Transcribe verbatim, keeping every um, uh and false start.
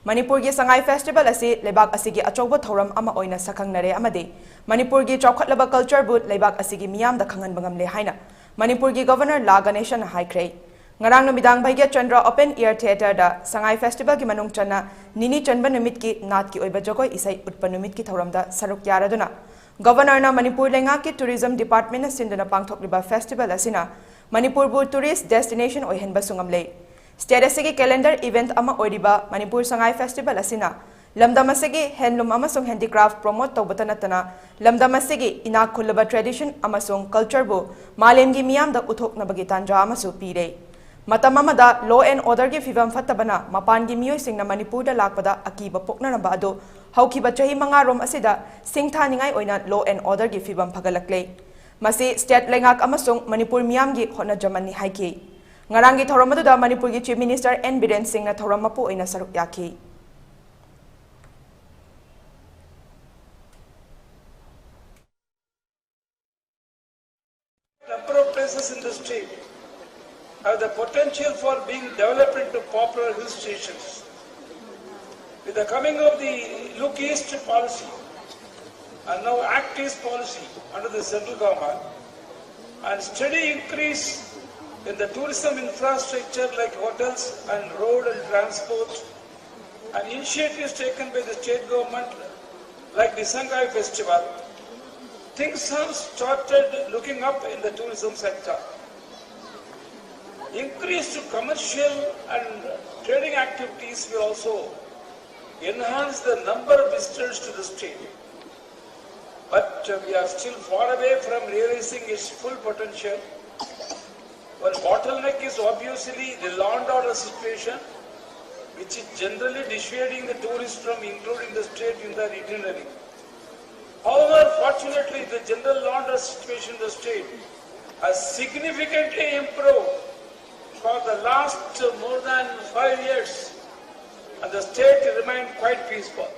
ꯃꯅꯤꯄꯨꯔꯒꯤ ꯁꯉꯥꯏ ꯐꯦꯁꯇꯤꯚꯦꯜ ꯑꯁꯤ ꯂꯩꯕꯥꯛ ꯑꯁꯤꯒꯤ ꯑꯆꯧꯕ ꯊꯧꯔꯝ ꯑꯃ ꯑꯣꯏꯅ ꯁꯛꯈꯪꯅꯔꯦ ꯑꯃꯗꯤ ꯃꯅꯤꯄꯨꯔꯒꯤ ꯆꯥꯎꯈꯠꯂꯕ ꯀꯜꯆꯔꯕꯨ ꯂꯩꯕꯥꯛ ꯑꯁꯤꯒꯤ ꯃꯤꯌꯥꯝꯗ ꯈꯪꯍꯟꯕ ꯉꯝꯂꯦ ꯍꯥꯏꯅ ꯃꯅꯤꯄꯨꯔꯒꯤ ꯒꯚꯔꯅꯔ ꯂꯥ ꯒꯅꯦꯁꯟꯅ ꯍꯥꯏꯈ꯭ꯔꯦ꯫ ꯉꯔꯥꯡ ꯅꯨꯃꯤꯗꯥꯡ ꯚꯩꯒ꯭ꯌ ꯆꯟꯗ꯭ꯔ ꯑꯣꯄꯟ ꯏꯌꯔ ꯊꯤꯌꯦꯇꯔꯗ ꯁꯉꯥꯏ ꯐꯦꯁꯇꯤꯚꯦꯜꯒꯤ ꯃꯅꯨꯡ ꯆꯟꯅ ꯅꯤꯅꯤ ꯆꯟꯕ ꯅꯨꯃꯤꯠꯀꯤ ꯅꯥꯠꯀꯤ ꯑꯣꯏꯕ ꯖꯒꯣꯏ ꯏꯁꯩ ꯎꯠꯄ ꯅꯨꯃꯤꯠꯀꯤ ꯊꯧꯔꯝꯗ ꯁꯔꯨꯛ ꯌꯥꯔꯗꯨꯅ ꯒꯚꯔꯅꯔꯅ ꯃꯅꯤꯄꯨꯔ ꯂꯩꯉꯥꯛꯀꯤ ꯇꯨꯔꯤꯖꯝ ꯗꯤꯄꯥꯔꯠꯃꯦꯟꯅ ꯁꯤꯟꯗꯨꯅ ꯄꯥꯡꯊꯣꯛꯂꯤꯕ ꯐꯦꯁꯇꯤꯚꯦꯜ ꯑꯁꯤꯅ ꯃꯅꯤꯄꯨꯔꯕꯨ ꯇꯨꯔꯤꯁ ꯗꯦꯁꯇꯤꯅꯦꯁꯟ ꯑꯣꯏꯍꯟꯕꯁꯨ ꯉꯝꯂꯦ꯫ ꯁ꯭ꯇꯦꯠ ꯑꯁꯤꯒꯤ ꯀꯦꯂꯦꯟꯗꯔ ꯏꯚꯦꯟꯠ ꯑꯃ ꯑꯣꯏꯔꯤꯕ ꯃꯅꯤꯄꯨꯔ ꯁꯉꯥꯏ ꯐꯦꯁꯇꯤꯚꯦꯜ ꯑꯁꯤꯅ ꯂꯝꯗꯝ ꯑꯁꯤꯒꯤ ꯍꯦꯟꯂꯨꯝ ꯑꯃꯁꯨꯡ ꯍꯦꯟꯗꯤꯀ꯭ꯔꯥꯐ ꯄ꯭ꯔꯣꯃꯣꯠ ꯇꯧꯕꯇ ꯅꯠꯇꯅ ꯂꯝꯗꯝ ꯑꯁꯤꯒꯤ ꯏꯅꯥꯛ ꯈꯨꯜꯂꯕ ꯇ꯭ꯔꯦꯗꯤꯁꯟ ꯑꯃꯁꯨꯡ ꯀꯜꯆꯔꯕꯨ ꯃꯥꯂꯦꯝꯒꯤ ꯃꯤꯌꯥꯝꯗ ꯎꯠꯊꯣꯛꯅꯕꯒꯤ ꯇꯥꯟꯖꯥ ꯑꯃꯁꯨ ꯄꯤꯔꯦ꯫ ꯃꯇꯝ ꯑꯃꯗ law and orderꯒꯤ ꯐꯤꯚꯝ ꯐꯠꯇꯕꯅ ꯃꯄꯥꯟꯒꯤ ꯃꯤꯑꯣꯏꯁꯤꯡꯅ ꯃꯅꯤꯄꯨꯔꯗ ꯂꯥꯛꯄꯗ ꯑꯀꯤꯕ ꯄꯣꯛꯅꯔꯝꯕ ꯑꯗꯨ ꯍꯧꯈꯤꯕ ꯆꯍꯤ ꯃꯉꯥꯔꯣꯝ ꯑꯁꯤꯗ ꯁꯤꯡꯊꯥꯅꯤꯡꯉꯥꯏ ꯑꯣꯏꯅ law and orderꯒꯤ ꯐꯤꯚꯝ ꯐꯒꯠꯂꯛꯂꯦ꯫ ꯃꯁꯤ ꯁ꯭ꯇꯦꯠ ꯂꯩꯉꯥꯛ ꯑꯃꯁꯨꯡ ꯃꯅꯤꯄꯨꯔ ꯃꯤꯌꯥꯝꯒꯤ ꯍꯣꯠꯅꯖꯃꯟꯅꯤ ꯍꯥꯏꯈꯤ꯫ ꯉꯔꯥꯡꯒꯤ ꯊꯧꯔꯝ ꯑꯗꯨꯗ ꯃꯅꯤꯄꯨꯔꯒꯤ ꯆꯤꯐ ꯃꯤꯅꯤꯁꯇꯔ ꯑꯦꯟ ꯕꯤꯔꯦꯟ ꯁꯤꯡꯅ ꯊꯧꯔꯝ ꯃꯄꯨ ꯑꯣꯏꯅ ꯁꯔꯨꯛ ꯌꯥꯈꯤ꯫ Number of places in the state have the potential for being developed into popular hill stations. With the coming of the Look East policy and now Act East policy under the central government, and steady increase in the tourism infrastructure like hotels and road and transport, and initiatives taken by the state government like the Sangai Festival, things have started looking up in the tourism sector. Increased commercial and trading activities will also enhance the number of visitors to the state. But uh, we are still far away from realizing its full potential. One bottleneck is obviously the law and order situation, which is generally dissuading the tourists from including the state in their itinerary. However, fortunately, the general law and order situation in the state has significantly improved for the last uh, more than five years, and the state remained quite peaceful.